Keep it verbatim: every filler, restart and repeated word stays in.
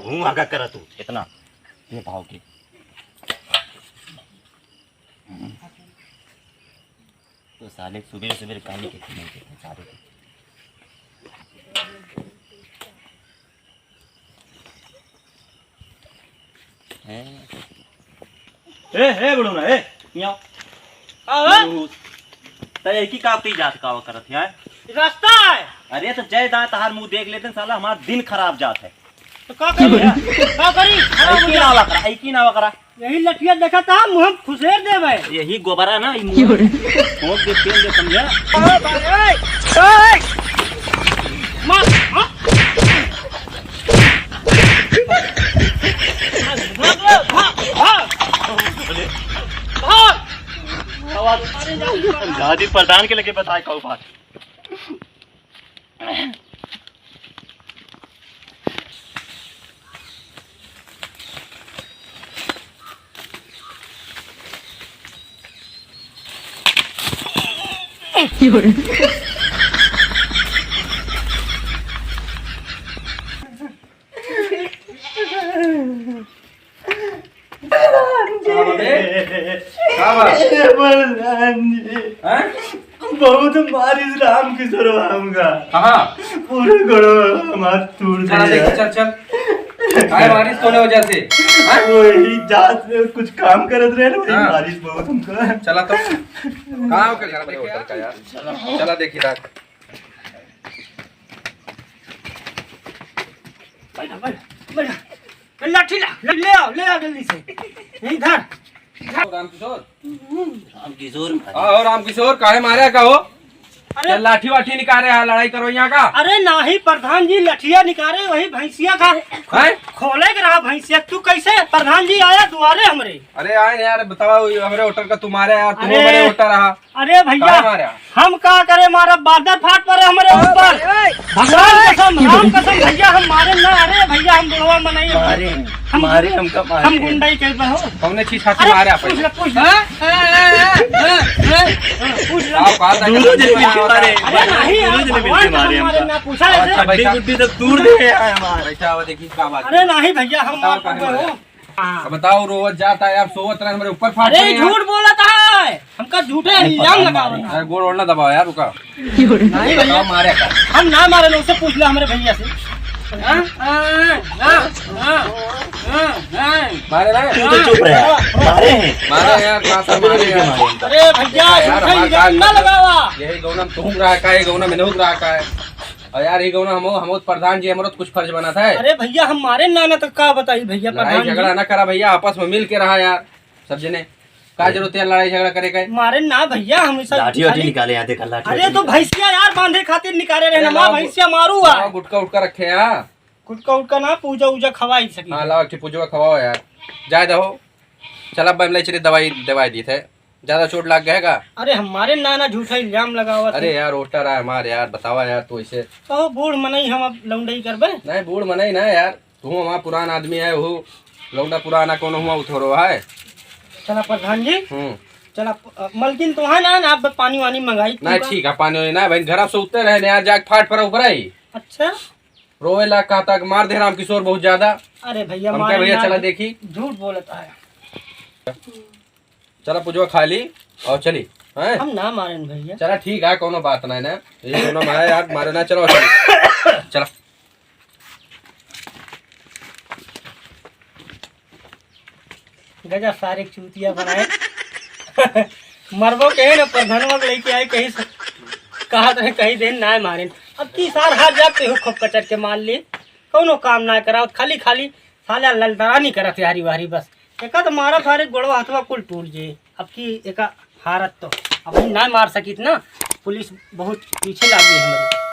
हूँ, आगा करा तू। इतना। ये भाव के। तो साले सुबह सुबह काली के नहीं देते सारे के। हैं? ए, ए, बुढ़ौना, ए, यहाँ। का हो? बुढ़ऊ, त एक ही का पी जात का वो करत है? रास्ता है। अरे तो जय दांत हार मुंह देख लेते हैं, साला हमारा दिन खराब जात है। तो का करी? का करी? खराब हो ऐकी गया। ना वकरा, ऐकी ना वकरा। यही लठिया देखा था, मुँह में खुसेर देबे। यही गोबरा ना, ई मुँह में। क्यों रे? ठोक दे, तेल दे, समझा? ओ भाई, ओए, ओए। मार, मार। भाग, भाग, भाग, भाग। भाग। आवाज। दादी प्रधान के लगे बताए कौ बात। का बा? अरे प्रधान जी, हैं? बहुत मारिस राम किशोर हमका। कहाँ? पूरे गोड़वा हमार तूर चल, दिया। देख, चल, चल। काहे मारिस, कौने वजह से? हैं? वही जात में कुछ काम करत रहे ना, वही हाँ। मारिस बहुत हमका। चला तो। कहाँ होके घर देखे होटल का यार? चला, चला देखी रात। बैठा, बैठा, बैठा। लाठी ला, ले, ले आओ, ले आओ जल्दी से। यहीं धर। रामकिशोर। रामकिशोर। हाँ, और रामकिशोर, काहे मारे का हो? अरे क्या लाठी वाठी निकाले है, लड़ाई करो यहाँ का? अरे नाही प्रधान जी, लठिया निकाले, वही भैंसिया का हैं? खोले के रहा भैंसिया। तू कैसे प्रधान जी आया दुआरे हमरे? अरे आए यार, बताओ, ये हमरे होटल का तुम्हारे यार, तुम अरे। हमारे होटल रहा। अरे भैया, काहे मारा? हम का करे, मारा बादर फाट पड़े हमरे ऊपर। भगवान कसम, राम कसम भैया, हम मारे ना। अरे भैया, हम बुढ़वा मनई। मारे, हम, मारे, हमका मारे। हम गुंडई के बहो। कौने चीज खातिर अरे, मारे आप? पूछ ले, पूछ ले। हाँ? हाँ, हाँ, हाँ, हाँ, हाँ। पूछ ले। आप कहा था कि दूनो जने मिलके मारे। अरे नहीं, दोनों जने भगवान मिलके मारे कसम मारे हमका। ना, पूछा ऐसे। अच्छा, हड्डी बैठा। गुड्डी सब तूर दे आए हमारे। बैठा हुआ देखी, क्या बात अरे है? नहीं भैया, हम बताओ, मार काहे पड़े मारे? हो। हाँ। अब बताओ, रोवत जाता है, आप सोवत रहे, हमारे ऊपर फाट अरे, रहे हैं। झूठ बोलत है, हमका झूठे इल्जाम लगावत है। अरे, गोड़ ओढ़ना दबाओ यार, रुका। नहीं भैया, बताओ, मारे का? हम ना मारे, लोग से पूछ ले हमरे भैया से। हाँ? हाँ, हाँ, हाँ, हाँ, हाँ। मारे ना? तू तो चुप रहे। मारे हैं। मारे यार, कहाँ से सब मारे मिलके यार? मारे। अरे भैया, यार, झूठे हमारे इल्जाम ना लगावा। यही गौना में तुम रहा का है, गौना में नहीं रहा का है। और यार, ये गौना हमो, हमो प्रधान जी, हमरो तो कुछ फर्ज बनत है। अरे भैया, हम मारे ना, ना तो का बताई भैया, लड़ाई प्रधान जी। झगड़ा ना करा भैया, आपस में मिल के रहा यार, सब जने। का जरूरत है लड़ाई झगड़ा करे के? मारे ना भैया, हम सब लाठी वाठी खाली निकाले यहाँ, देखा, लाठी अरे वाठी तो निकाले। भैंसिया यार बांधे खातिर निकाले रहे अरे ना, माँ लाओ, भैंसिया मारू लाओ है। गुटका उटका रखे हैं। गुटका उटका ना, पूजा उजा खवाई सकी। हाँ, लाओ, एक ठे पूजवा खवाओ यार। जाए दहो। चला, अब हम ले चली दवाई, दवाई दी थे। ज्यादा चोट लाग गए का? अरे हमारे नाना झूठा इल्जाम लगावत अरे है। यार, वोटर है हमारे यार, बतावा यार तू ऐसे। कहो बूढ़ मनई हम अब लौंडई करबे? नहीं, बूढ़ मनई ना यार, तू हमारा पुरान आदमी है, वो लौंडा पुराना कौन हुआ, वो थोड़ो है। चला प्रधान जी, हम्म। चला, अ, मलकिन तो है ना, ना अब पानी वानी मंगाई नहीं, तुमका। ठीक है, पानी वानी ना भाई, घर से उतरे रहे यार, जाके फाट पर ऊपर आई। अच्छा। रोवे ला कहता कि मार दे राम किशोर बहुत ज्यादा। अरे भैया, हम मारे कहे, "भैया, ना चला दे। देखी।" झूठ बोलता है। चला पुजवा खा ली और चली, हैं? हम ना मारेन भैया। चला ठीक है, कोनो बात नहीं ना, ये कोनो मारे यार, मारे ना, चलो चली। चला। गजब सारे चूतिया बनाए। मरबो कहे ना, प्रधानवा के लेके आए, कहीं से, कहा तो कहीं दिन ना मारेन। अब की सार हाथ जाते हो, खूब कचर के मार ली, कोनो काम ना कराओ, खाली खाली साला ललदरानी करत यारी वारी बस। एका तो मारा सारे गोड़वा हथवा कुल टूट जे। अब की एका हारत तो अब हम ना मार सकित ना, पुलिस बहुत पीछे लाग गई हमारी।